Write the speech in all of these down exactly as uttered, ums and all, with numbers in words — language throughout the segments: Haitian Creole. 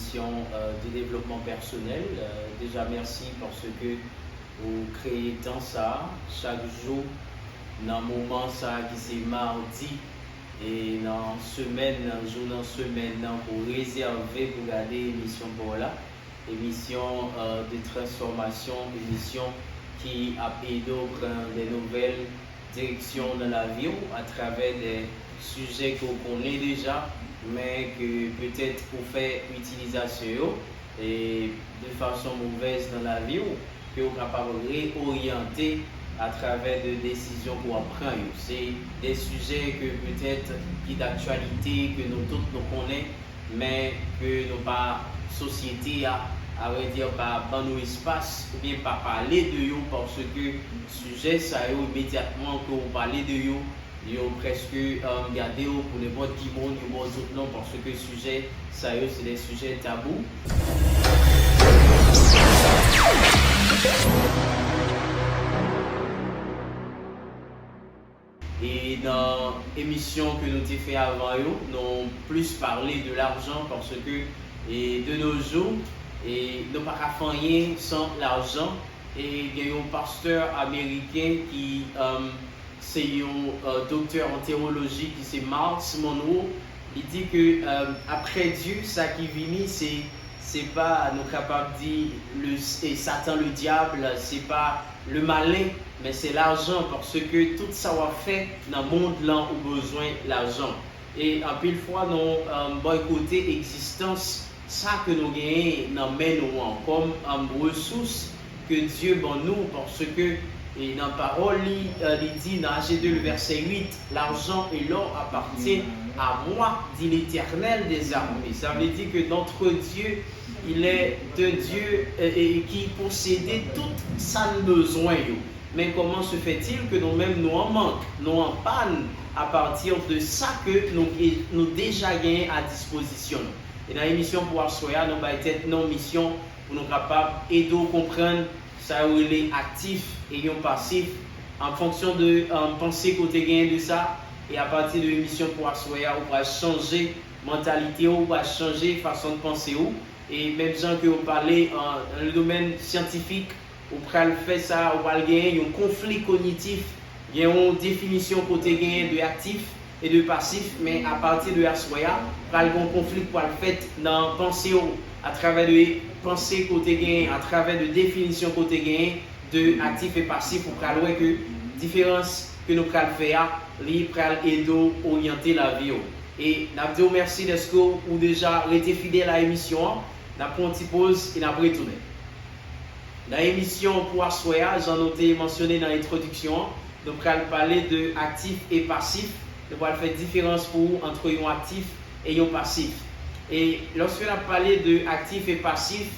Mission, euh, de développement personnel. Euh, déjà, merci parce que ou kreye tan sa a, chak jou, nan moman sa a ki se madi, e nan semèn nan, jou nan semèn nan, pou rezève pou gade emisyon pa w la. Emisyon, euh, de transformation, emisyon ki ap ede w pran de nouvèl direksyon nan lavi w atravè de sijè ke w konnen deja, men ke petèt ou fè itilizasyon yo, e, de fason movèz nan lavi w, ke w kapab reoryante atravè de desizyon ke w ap pran yo. Se de sijè ke petèt ki daktyalite, ke nou tout nou konnen, men ke nou pa, sosyete a, a vrè di, pa ban nou espas oubyen pa pale de yo, paske sijè sa yo, imedyatman ke w pale de yo, yo prèske, um, gade w pou nenpòt ki moun, yo ba w tout non, paske sijè sa yo se de sijè tabou. E nan emisyon ke nou te fè avan yo, nou plis pale de lajan, paske, e, de nos jours, e, nou pa ka fè anyen san lajan. E gen yon pastè ameriken ki, um, se yon, euh, doktè an tewoloji ki se Myles Munroe. Li di ke, euh, apre Dye, sa ki vini, se, se pa, nou kapab di, le, e Satan, le diable, se pa le malin, men se lajan, paske tout sa w ap fè nan mond lan, ou bezwen lajan. E anpil fwa, nou, euh, bòykote egzistans sa ke nou genyen nan men nou an kòm, um, resous ke Dye ban nou, paske, e nan pawòl li, euh, li di nan H deux, le verset huit, l'argent et l'or appartiennent à moi, dit l'Éternel des armées. Sa vle di ke notre Dieu, il est un Dieu, euh, e ki posede tout sa n bezwen yo. Men comment se fait-il que nou menm nou an mank, nou an pàn, apati de sa ke nou, nou deja genyen a dispozisyon nou? E nan emisyon pou aswè a, nou bay tèt nou misyon pou nou kapab ede w konprann sa yo rele aktif e yon pasif, an fonksyon de, um, panse ke w te genyen de sa, e apati de emisyon pou aswè a, ou pral chanje mantalite w, ou pral chanje fason de panse w, e menm jan ke w pale an, an le domèn syantifik, ou pral fè sa, ou pral genyen yon konfli kognitif, gen yon definisyon ke w te genyen de aktif e de pasif, men apati de aswè a, pral gen yon konfli k pral fèt nan panse w, atravè de panse ke w te genyen, atravè de definisyon ke w te genyen de aktif e pasif, ou pral wè ke diferans ke nou pral fè a, li pral ede w oryante lavi w. E n ap di w mèsi dèske w deja rete fidèl a emisyon an. N ap pran yon ti poz e n ap retounen. Nan emisyon pou aswè a, jan nou te mansyone nan entwodiksyon an, nou pral pale de aktif e pasif. Nou pral fè diferans pou ou ant yon aktif e yon pasif. E lòske n ap pale de aktif e pasif,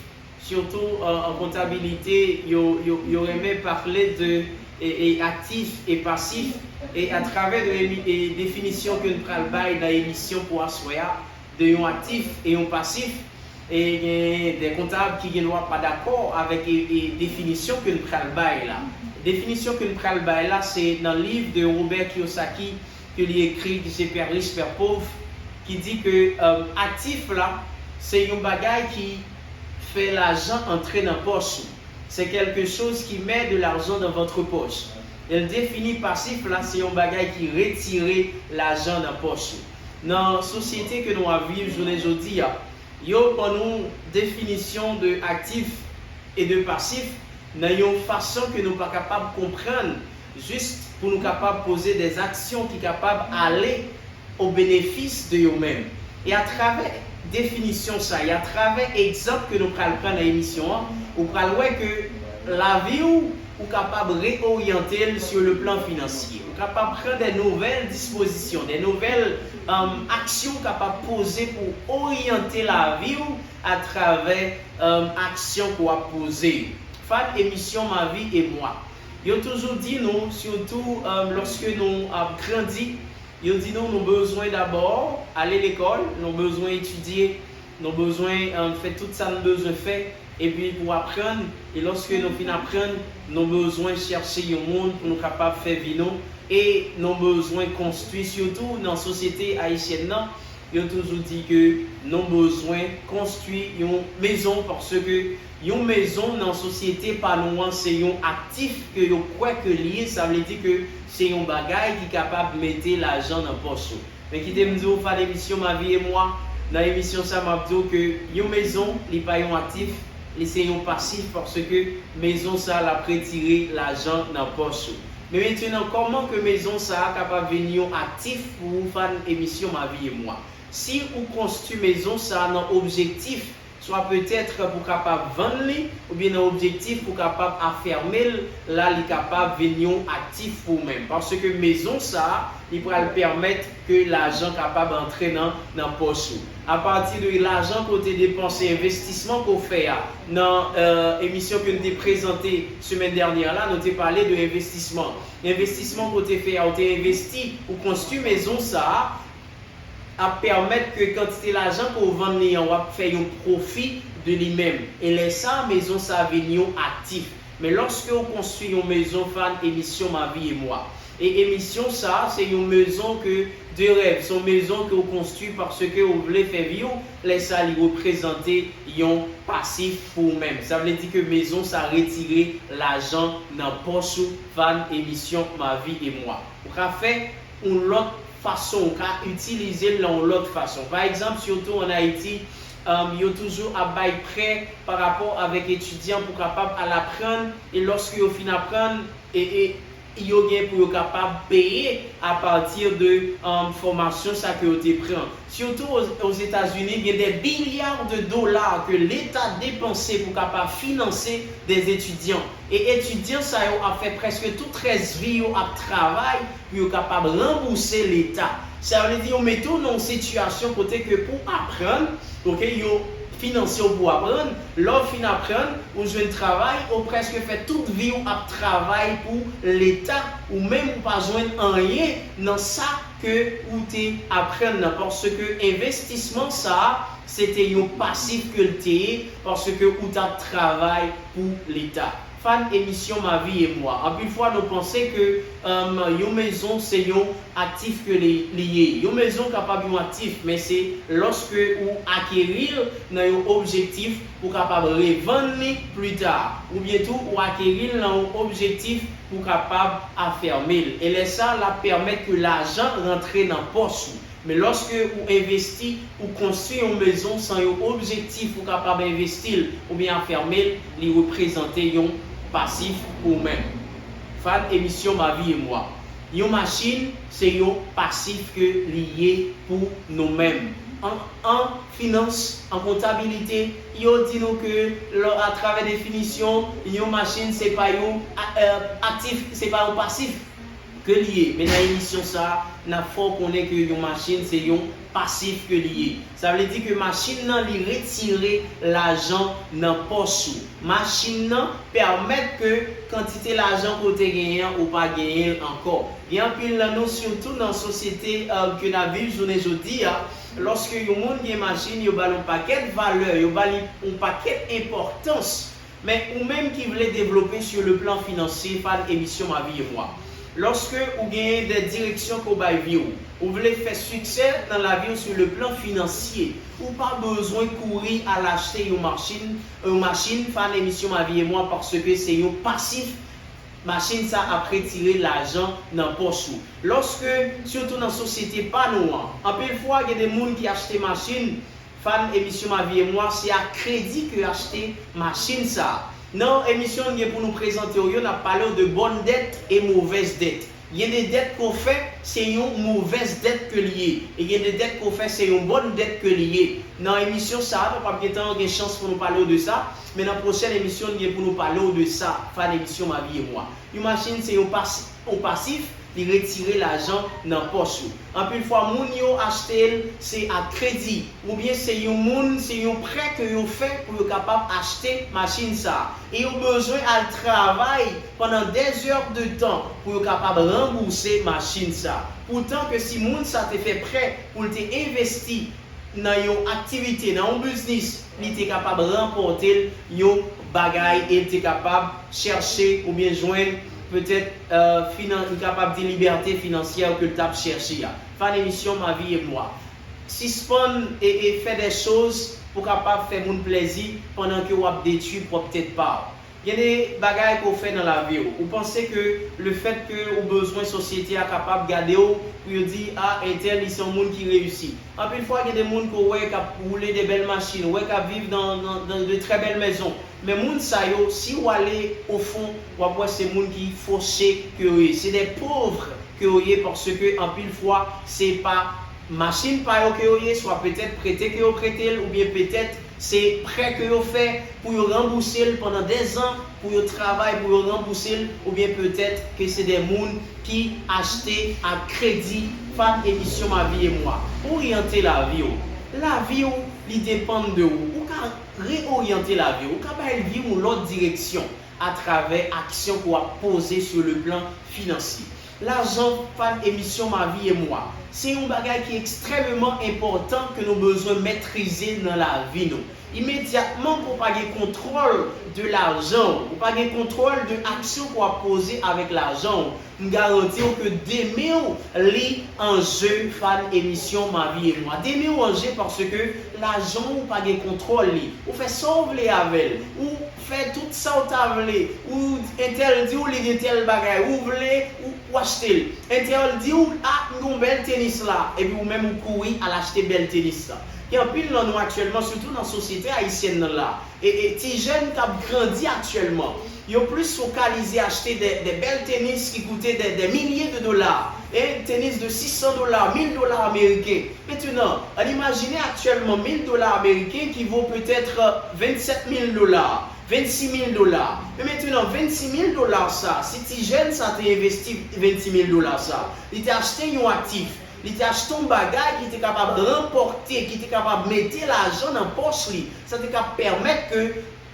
sitou, euh, an kontabilite, yo, yo, yo renmen pale de, e, e aktif e pasif. E atravè de emi-, e definisyon ke n pral bay nan emisyon pou aswè a, de yon aktif e yon pasif, e gen de kontab ki gen dwa pa dakò avèk, e, e definisyon ke n pral bay la. Definisyon ke n pral bay la, se nan liv de Robert Kiyosaki ke li ekri, ki se Père riche, Père pauvre, ki di ke, euh, aktif la, se yon bagay ki fè lajan antre nan pòch ou. C'est quelque chose qui met de l'argent dans votre poche. E l defini pasif la, se yon bagay ki retire lajan nan pòch ou. Nan sosyete ke nou ap viv jounen jodi a, yo ban nou definisyon de aktif e de pasif nan yon fason ke nou pa kapab konprann, jis pou nou kapab poze de aksyon ki kapab ale o benefis de yo menm. E atravè definisyon sa, e atravè egzanp ke nou pral pran nan emisyon an, ou pral wè ke lavi w, ou kapab reoryante l sur le plan financier. Ou kapab pran de nouvèl dispozisyon, de nouvèl, um, aksyon ou kapab poze pou oryante lavi w atravè, um, aksyon ke w ap poze. Fan emisyon Ma vie et moi. Yo toujou di nou, sitou, um, lòske nou ap grandi, yo di nou, nou bezwen dabò ale lekòl, nou bezwen etidye, nou bezwen, um, fè tout sa nou bezwen fè, epi pou aprann, e lòske nou fin aprann, nou bezwen chèche yon moun pou nou kapab fè vi nou, e nou bezwen konstwi, sitou nan sosyete ayisyèn nan, Yo toujou di ke nou bezwen konstwi yon mezon, paske yon mezon nan sosyete pa nou an se yon aktif ke yo kwè ke li ye. Sa vle di ke se yon bagay ki kapab mete lajan nan pòch ou. Men kite m di w, fan emisyon Ma Vie et Moi, nan emisyon sa m ap di w ke yon mezon, li pa yon aktif, li se yon pasif, paske mezon sa l ap retire lajan nan pòch ou. Men mentnan, kòman ke mezon sa a kapab vin yon aktif pou ou, fan emisyon Ma Vie et Moi? Si ou konstwi mezon sa a nan objektif, swa petèt pou kapab vann li, oubyen nan objektif pou kapab afèmen l, la li kapab vin yon aktif pou ou menm. Paske mezon sa a, li pral pèmèt ke lajan kapab antre nan, nan pòch ou. Apati de lajan ke w te depanse, envestisman ke w fè a, nan, euh, emisyon ke n te prezante semèn dènyè a la, nou te pale de envestisman. Envestisman ke w te fè a, ou te envesti, ou konstwi mezon sa a, ap pèmèt ke kantite lajan ke w vann li an, w ap fè yon pwofi de li menm. E lè sa a, mezon sa a vin yon aktif. Men lòske w konstwi yon mezon, fan emisyon Ma Vie et Moi. E emisyon sa a, se yon mezon ke de rèv, se yon mezon ke w konstwi paske w vle fè vi w, lè sa a, li reprezante yon pasif pou ou menm. Sa vle di ke mezon sa a retire lajan nan pòch ou, fan emisyon Ma Vie et Moi. Ou ka fè yon lòt fason, ou ka itilize l nan yon lòt fason. Pa egzanp, sitou ann Ayiti, um, yo toujou ap bay prè pa rapò avèk etidyan pou kapab al aprann, e lòske yo fin aprann, e, e yo gen pou yo kapab peye apati de, um, fòmasyon sa ke yo te pran. Sitou Ozetazini, gen de bilya de dola ke Leta depanse pou kapab finanse de etidyan. E etidyan sa yo ap fè prèske tout rès vi yo ap travay pou yo kapab ranbouse Leta. Sa vle di yo mete w nan yon sitiyasyon kote ke pou aprann, oke, yo finanse w pou aprann. Lè w fin aprann, ou jwenn travay, ou prèske fè tout vi w ap travay pou Leta, ou menm ou pa jwenn anyen nan sa ke ou te aprann nan, paske envestisman sa a, se te yon pasif ke l te ye, paske ou t ap travay pou Leta. Fan emisyon Ma Vie et Moi. Anpil fwa, nou panse ke, um, yon mezon se yon aktif ke li, li ye. Yon mezon kapab yon aktif, men se lòske ou akeri l nan yon objektif pou kapab revann li pli ta. Oubyen tou, ou akeri l nan yon objektif pou kapab afèmen l. E lè sa a, l ap pèmèt ke lajan rantre nan pòch ou. Men lòske ou envesti, ou konstwi yon mezon san yon objektif pou kapab envesti l oubyen afèmen l, li reprezante yon pasif pou ou menm. Fan emisyon Ma Vie et Moi. Yon machin, se yon pasif ke li ye pou nou menm. An, an finans, an kontabilite, yo di nou ke, lò, atravè definisyon, yon machin, se pa yon a-, euh, aktif, se pa yon pasif ke li ye. Men nan emisyon sa a, n ap fè w konnen ke yon machin se yon pasif ke li ye. Sa vle di ke machin nan, li retire lajan nan pòch ou. Machin nan pèmèt ke kantite lajan ke w te genyen an, ou pa genyen l ankò. Gen anpil nan nou, sitou nan sosyete, euh, ke n ap viv jounen jodi a, lòske yon moun gen machin, yo ba l yon pakèt valè, yo ba li yon pakèt enpòtans. Men ou menm ki vle devlope sur le plan financier, fan emisyon Ma Vie et Moi. Lòske ou genyen de direksyon ke w bay vi w, ou vle fè siksè nan lavi w sur le plan financier, ou pa bezwen kouri al achte yon machin, yon machin, fan emisyon Ma Vie et Moi, paske se yon pasif. Machin sa ap retire lajan nan pòch ou. Lòske, sitou nan sosyete pa nou an, anpil fwa gen de moun ki achte machin, fan emisyon Ma Vie et Moi, se a kredi ke yo achte machin sa a. Nan emisyon n gen pou nou prezante w yo, n ap pale w de bonne dette et mauvaise dette. Gen de dèt ke w fè, se yon movèz dèt ke li ye. E gen de dèt ke w fè, se yon bòn dèt ke li ye. Nan emisyon sa a, nou p ap gentan gen chans pou nou pale w de sa, men nan pwochèn emisyon, n gen pou nou pale w de sa, fan emisyon Ma Vie et Moi. Yon machin, se yon pas-, yon pasif, li retire lajan nan pòch ou. Anpil fwa, moun yo achte l, se a kredi, oubyen se yon moun, se yon prè ke yo fè pou yo kapab achte machin sa a. E yo bezwen al travay pandan dè zè de tan pou yo kapab ranbouse machin sa a. Poutan ke si moun sa te fè prè pou l te envesti nan yon aktivite, nan yon biznis, li te kapab ranpòte l yon bagay e l te kapab chèche oubyen jwenn petèt, euh, finan-, li kapab di libète finansyè ke l t ap chèche a. Fan emisyon Ma Vie et Moi. Sispann e, e fè de choz pou kapab fè moun plèzi pandan ke w ap detwi pwòp tèt pa w. Gen de bagay ke w fè nan lavi w. Ou panse ke le fèt ke ou bezwen sosyete a kapab gade w pou yo di, a, entèl, li se yon moun ki reyisi. Anpil fwa, gen de moun ke w wè k ap woule de bèl machin, w wè k ap viv nan, nan, nan de trè bèl mezon. Men moun sa yo, si w ale o fon, w ap wè se moun ki foche ke yo ye. Se de pov ke yo ye, paske anpil fwa, se pa machin pa yo ke yo ye, swa petèt prete ke yo prete l, oubyen petèt se prè ke yo fè pou yo ranbouse l pandan de zan, pou yo travay pou yo ranbouse l, oubyen petèt ke se de moun ki achte ak kredi. Fan emisyon Ma Vie et Moi, oryante lavi w. Lavi w, li depann de ou. Ou ka reoryante lavi w, ou ka bay vi w yon lòt direksyon atravè aksyon ke w ap poze sur le plan financier. Lajan, fan emisyon Ma Vie et Moi, se yon bagay ki ekstrèmeman enpòtan ke nou bezwen metrize nan lavi nou. Imedyatman ke w pa gen kontwòl de lajan w, ou pa gen kontwòl de aksyon ke w ap poze avèk lajan w, m garanti w ke demen w li an je. Fan emisyon Ma Vie et Moi, demen w an je paske lajan w, ou pa gen kontwòl li. Ou fè sa w vle avè l, ou fè tout sa w ta vle, ou entèl di w li gen tèl bagay, ou vle, ou, ou achte l. Entèl di w, a, m gen yon bèl tenis la, epi ou menm ou kouri al achte bèl tenis la. Gen anpil nan nou aktyèlman, sitou nan sosyete ayisyèn nan la, e, e ti jèn k ap grandi aktyèlman, yo plis fokalize achte de, de bèl tenis ki koute de, de milye de dola, e tenis de sis san dola, mil dola ameriken. Mentenan, ann imajine aktyèlman mil dola ameriken ki vo petèt vennsèt mil dola, vennsis mil dola. Men mentenan, vennsis mil dola sa, si ti jèn sa te envesti vennsis mil dola sa, li te achte yon aktif, li te achte yon bagay ki te kapab ranpòte, ki te kapab mete lajan nan pòch li, sa te ka pèmèt ke,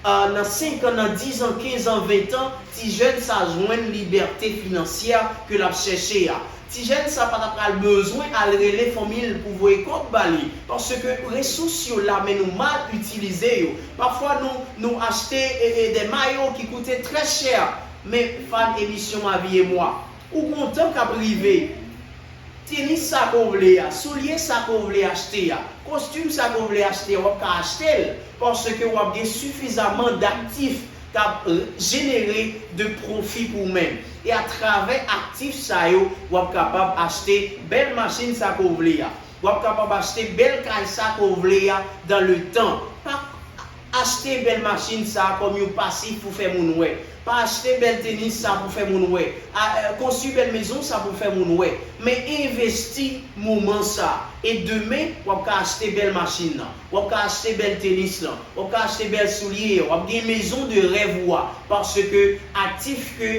a, nan senk an, nan diz an, kenz an, ven an, ti jèn sa jwenn libète finansyè ke l ap chèche a. Ti jèn sa pa ta pral bezwen al rele fanmi l pou voye kòb ba li, paske resous yo la, men nou mal itilize yo. Pafwa, nou, nou achte, e, e, de mayo ki koute trè chè, men fan emisyon Ma Vie et Moi, ou gen yon tan k ap rive, tenis sa ke w vle a, soulye sa ke w vle achte a, kostim sa ke w vle achte a, w ap ka achte l, paske w ap gen sifizaman d aktif k ap, e, jenere de pwofi pou ou menm. E atravè aktif sa yo, w ap kapab achte bèl machin sa ke w vle a. W ap kapab achte bèl kay sa ke w vle a dans le temps. Pa achte bèl machin sa kòm yon pasif pou fè moun wè. Pa achte bèl tenis sa pou fè moun wè. A, e, konstwi bèl mezon sa pou fè moun wè. Men envesti moman sa. E demen, w ap ka achte bèl machin nan. W ap ka achte bèl tenis lan. W ap ka achte bèl soulye yo. W ap gen mezon de rèv ou a. Paske aktif ke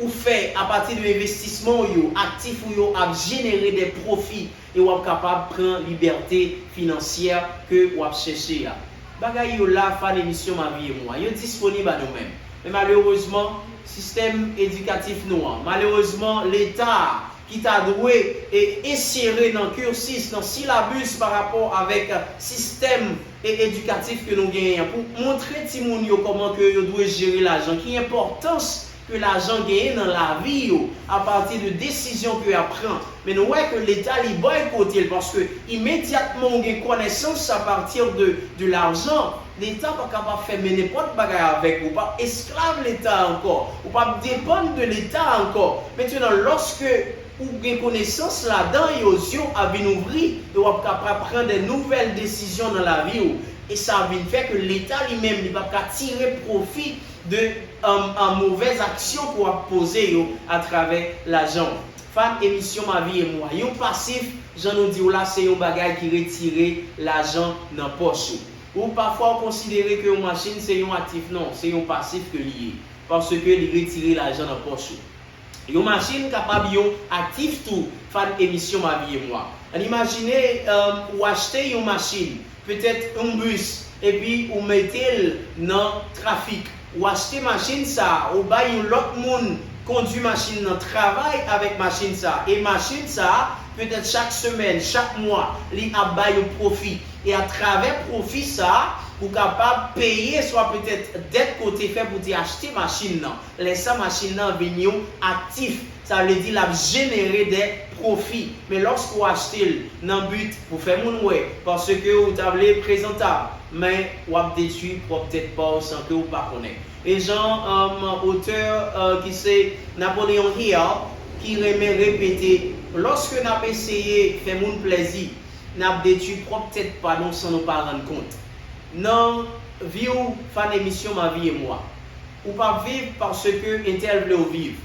ou fè apati de envestisman w yo, aktif ou yo ap jenere de pwofi e w ap kapab pran libète finansyè ke w ap chèche a. Bagay yo la, fan emisyon Ma Vie et Moi, yo disponib a nou menm. Men malerezman, sistèm edikatif nou an, malerezman, Leta a ki ta dwe, e, ensere nan cursus, nan syllabus pa rapò avèk sistèm, e, edikatif ke nou genyen an, pou montre timoun yo kòman ke yo dwe jere lajan, ki enpòtans ke lajan genyen nan lavi yo, apati de desizyon ke y ap pran. Men nou wè ke Leta li bòykote l, paske imedyatman ou gen konesans apati de, de lajan, Leta pa kapab fè men nenpòt bagay avèk ou. Ou p ap esklav Leta ankò. Ou p ap depann de Leta ankò. Mentenan, lòske ou gen konesans ladan yo, zye w ap vin ouvri e w ap kapab pran de nouvèl desizyon nan lavi w. E sa ap vin fè ke Leta li menm, li p ap ka tire pwofi de, um, um, movèz aksyon ke w ap poze yo atravè lajan w. Fan emisyon Ma Vie et Moi, yon pasif, jan nou di w la, se yon bagay ki retire lajan nan pòch ou. Ou pafwa ou konsidere ke yon machin se yon aktif, non, se yon pasif ke li ye, paske li retire lajan nan pòch ou. Yon machin kapab yon aktif tou, fan emisyon Ma Vie et Moi. Ann imajine, um, ou achte yon machin, petèt yon bis, epi ou mete l nan trafik. Ou achte machin sa a, ou bay yon lòt moun kondwi machin nan, travay avèk machin sa a. E machin sa a, petèt chak semèn, chak mwa, li ap bay yon pwofi. E atravè pwofi sa a, ou kapab peye swa petèt dèt ke w te fè pou w te achte machin nan. Lè sa, machin nan vin yon aktif. Sa vle di l ap jenere de pwofi. Men lòske w achte l nan bi pou fè moun wè, paske w ta vle prezantab, men w ap detwi pwòp tèt pa w san ke w pa konnen. E jan um, otè uh, ki se Napoleon Hill ki renmen repete, lòske n ap eseye fè moun plèzi, n ap detwi pwòp tèt pa nou san nou pa rann kont. Nan vi w, fan emisyon Ma Vie et Moi, ou p ap viv paske entèl vle w viv.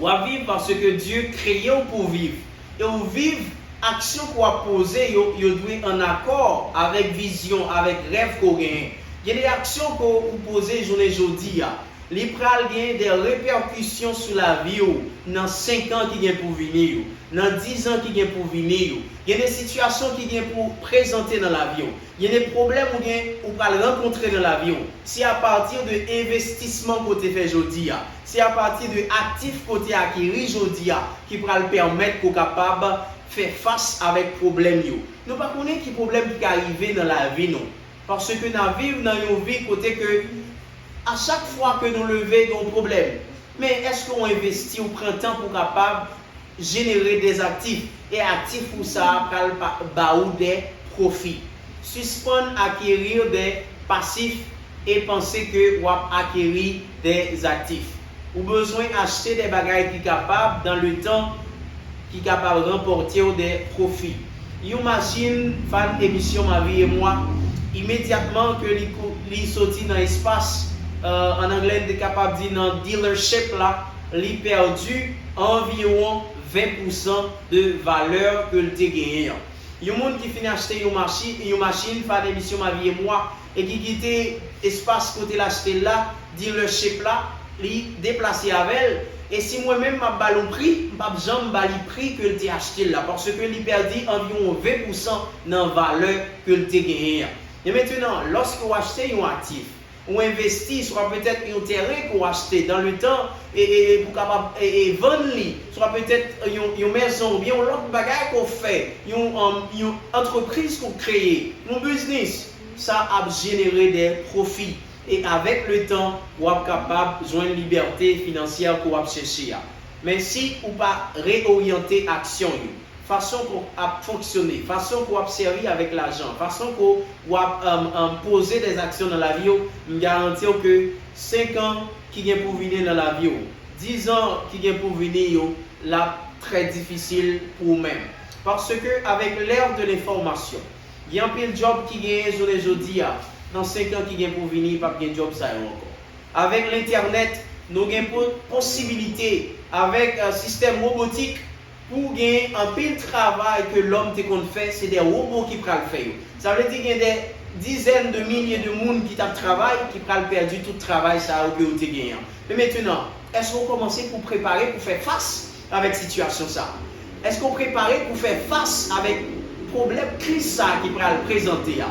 W ap viv paske Dye kreye w pou w viv. E w viv, aksyon ke w ap poze yo, yo dwe an akò avèk vizyon, avèk rèv ke w genyen. Gen de aksyon ke w poze jounen jodi a, li pral gen de repèkisyon sou lavi w nan senk an ki gen pou vini yo, nan diz an ki gen pou vini yo. Gen de sitiyasyon ki gen pou prezante nan lavi w. Gen de pwoblèm ou gen ou pral rankontre nan lavi w. Se apati de envestisman ke w te fè jodi a. Se apati de aktif ke w te akeri jodi a ki pral pèmèt ke w kapab fè fas avèk pwoblèm yo. Nou pa konnen ki pwoblèm ki ka rive nan lavi nou. Paske n ap viv nan yon vi kote ke a chak fwa ke nou leve, gen yon pwoblèm. Men èske w envesti, w pran tan pou w kapab jenere de aktif? E aktif ou sa a pral pa- ba ou de pwofi. Sispann akeri de pasif e panse ke w ap akeri de aktif. Ou bezwen achte de bagay ki kapab, dans le temps, ki kapab ranpòte w de pwofi. Yon machin, fan emisyon Ma Vie et Moi, imedyatman ke li, kou- li soti nan espas, uh, an anglè, n te kapab di nan dealership la, li pèdi anviwon ven pousan de valè ke l te genyen an. Yon moun ki fin achte yon machin, yon machin, fan emisyon Ma Vie et Moi, e ki kite espas kote l achte l la, dealership la, li deplase avè l. E si mwen menm m ap ba l yon pri, m p ap janm ba li pri ke l te achte l la, paske li pèdi anviwon ven pousan nan valè ke l te genyen an. E mentenan, lòske w achte yon aktif, ou envesti, swa petèt yon teren ke w achte dans le temps, e, e, e pou kapab e, e vann li, swa petèt yon, yon mezon, oubyen yon lòt bagay ke w fè, yon, um, yon antrepriz ke w kreye, yon biznis, sa ap jenere de pwofi. E avèk le tan, w ap kapab jwenn libète finansyè ke w ap chèche a. Men si ou pa reoryante aksyon yo, fason ke w ap fonksyone, fason ke w ap sèvi avèk lajan, fason ke w ap um, um, poze de aksyon nan lavi w, m garanti w ke senk an ki gen pou vini nan lavi w, diz an ki gen pou vini yo, l ap trè difisil pou ou menm. Paske avèk l'ère de l'information, gen anpil djòb ki genyen jounen jodi a, nan senk an ki gen pou vini, p ap gen djòb sa yo ankò. Avèk lentènèt, nou gen po- posibilite, avèk uh, sistèm wobotik, pou gen anpil travay ke lòm te konn fè, se de wobo ki pral fè yo. Sa vle di gen de dizèn de milye de moun ki t ap travay, ki pral pèdi tout travay sa yo ke yo te genyen an. Men mentenan, èske w kòmanse pou prepare pou fè fas avèk sitiyasyon sa a? Èske w prepare pou fè fas avèk pwoblèm kriz sa a ki pral prezante a?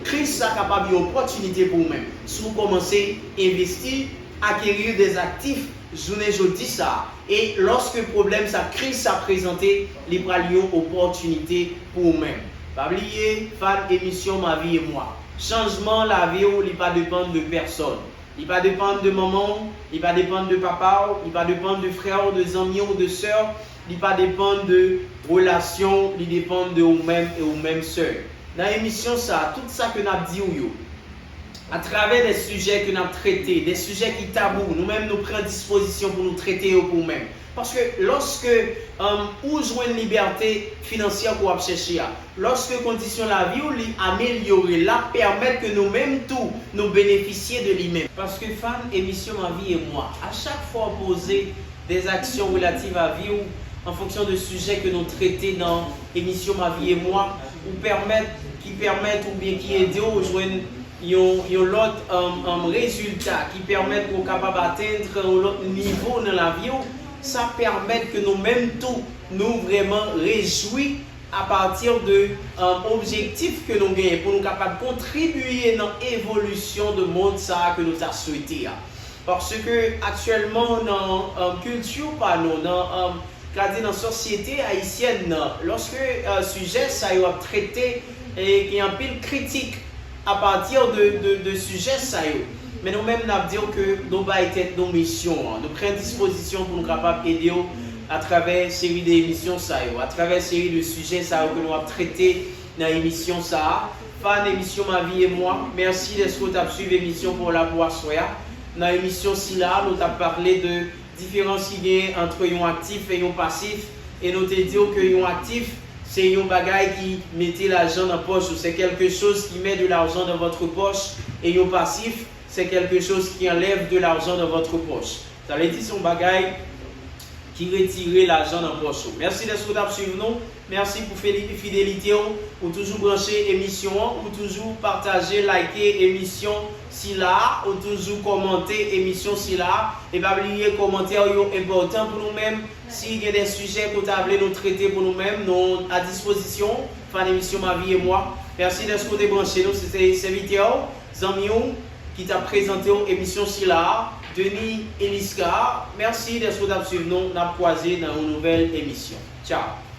Kriz sa a kapab yon opòtinite pou ou menm. Si w kòmanse envesti, akeri de aktif jounen jodi sa a, e lòske pwoblèm sa, kriz sa prezante, li pral yon opòtinite pou ou menm. Pa bliye, fan emisyon Ma Vie et Moi. Chanjman lavi w, li pa depann de pèsòn. Li pa depann de manman w, li pa depann de papa w, li pa depann de frè w, de zanmi w, de sè w, li pa depann de relasyon w, li depann de ou menm e ou menm sèl. Nan emisyon sa, tout sa ke n ap di w yo, atravè de sijè ke n ap trete, de sijè ki tabou, nou menm nou pran dispozisyon pou nou trete yo pou ou menm. Paske lòske um, ou jwenn libète finansyè ke w ap chèche a, lòske kondisyon lavi w li amelyore, l ap pèmèt ke nou menm tou nou benefisye de li menm. Paske fan emisyon Ma Vie et Moi, a chak fwa w poze de aksyon relativ a vi w an fonksyon de sijè ke nou trete nan emisyon Ma Vie et Moi, ou pèmèt, ki pèmèt oubyen ki ede w jwenn yon, yon lòt um, um, rezilta ki pèmèt pou w kapab atenn yon lòt nivo nan lavi w, sa pèmèt ke nou menm tou nou vrèman rejwi apati de um, objektif ke nou genyen pou nou kapab kontribiye nan evolisyon de mond sa a ke nou ta swete a. Paske aktyèlman nan um, kilti pa nou, nan um, ka di nan sosyete ayisyèn nan, lòske uh, sijè sa yo ap trete E gen anpil kritik apati de, de, de sijè sa yo. Men nou menm, n ap di w ke nou bay tèt nou misyon an. Nou pran dispozisyon pou nou kapab ede w atravè seri de emisyon sa yo, atravè seri de sijè sa yo ke nou ap trete nan emisyon sa a. Fan emisyon Ma Vie et Moi, mèsi dèske w t ap swiv emisyon pou la pou aswè a. Nan emisyon sila, nou t ap pale de diferans ki genyen ant yon aktif e yon pasif. E nou te di w ke yon aktif, se yon bagay ki mete lajan nan pòch ou. C'est quelque chose qui met de l'argent dans votre poche. Et yon pasif, c'est quelque chose qui enlève de l'argent dans votre poche. Sa vle di se yon bagay ki retire lajan nan pòch ou. Mèsi dèske w t ap swiv nou. Mèsi pou feli- fidelite w. Ou toujou branche emisyon an. Ou toujou pataje, like emisyon sila a. Ou toujou kòmante emisyon sila a. E pa bliye, kòmantè w yo enpòtan pou nou menm. Si gen de sijè ke w ta vle nou trete pou nou menm, nou a dispozisyon. Fan emisyon Ma Vie et Moi, mèsi dèske w te branche nou. Se te sèvitè w, zanmi w, ki t ap prezante w emisyon sila a, Denis Eliscar. Mèsi dèske w t ap swiv nou. N ap kwaze nan yon nouvèl emisyon. Tchao.